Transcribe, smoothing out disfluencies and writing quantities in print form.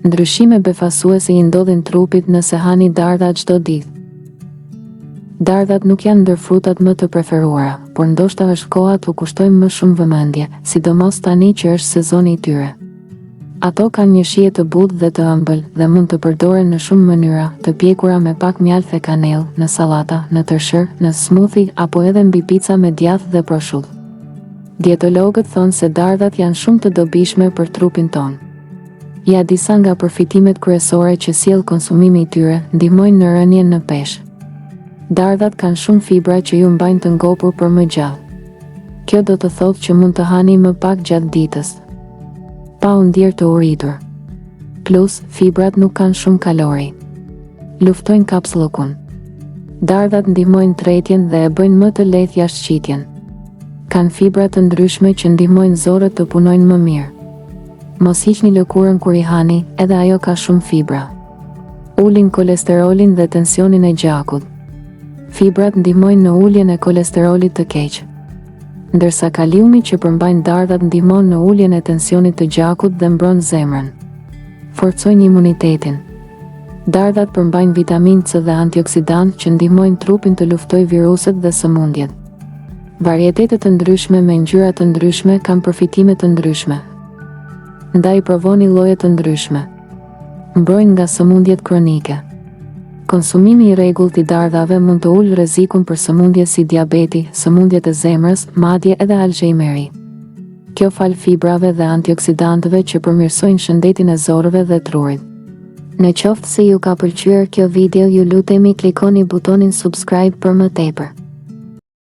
Ndryshime befasuese i ndodhin trupit nëse hani dardha çdo ditë. Dardhat nuk janë ndër frutat më të preferuara, por ndoshta është koha t'u kushtojmë më shumë vëmendje, sidomos tani që është sezoni i tyre. Ato kanë një shije të butë dhe të ëmbël dhe mund të përdoren në shumë mënyra, të pjekura me pak mjaltë e kanellë, në sallata, në tërshërë, në smoothie apo edhe mbi pica me djathë dhe proshutë. Dietologët thonë se dardhat janë shumë të dobishme për trupin tonë. Ja disa nga përfitimet kryesore që sjell konsumimi i tyre, ndihmojnë në rënien në peshë. Dardhat kanë shumë fibra që ju mbajnë të ngopur për më gjatë. Kjo do të thotë që mund të hani më pak gjatë ditës, pa u ndier të uritur. Plus, fibrat nuk kanë shumë kalori. Luftojnë kapsllëkun. Dardhat ndihmojnë tretjen dhe e bëjnë më të lehtë jashtëqitjen. Kanë fibra të ndryshme që ndihmojnë zorrët të punojnë më mirë. Mos hiqni lëkurën kur i hani, edhe ajo ka shumë fibra. Ulin kolesterolin dhe tensionin e gjakut. Fibrat ndihmojnë në uljen e kolesterolit të keq. Ndërsa kaliumi që përmbajnë dardhat ndihmon në uljen e tensionit të gjakut dhe mbron zemrën. Forcojnë imunitetin. Dardhat përmbajnë vitaminë C dhe antioksidantë që ndihmojnë trupin të luftojë viruset dhe sëmundjet. Varietete të ndryshme me ngjyra të ndryshme kanë përfitime të ndryshme. Ndaj provoni lloje të ndryshme. Mbrojnë nga sëmundjet kronike. Konsumimi i rregullt i dardhave mund të ulë rrezikun për sëmundje si diabeti, sëmundjet e zemrës, madje edhe Alzheimeri. Kjo falë fibrave dhe antioksidantëve që përmirësojnë shëndetin e zorrëve dhe trurit. Në qoftë se ju ka pëlqyer kjo video ju lutemi klikoni butonin subscribe për më tepër.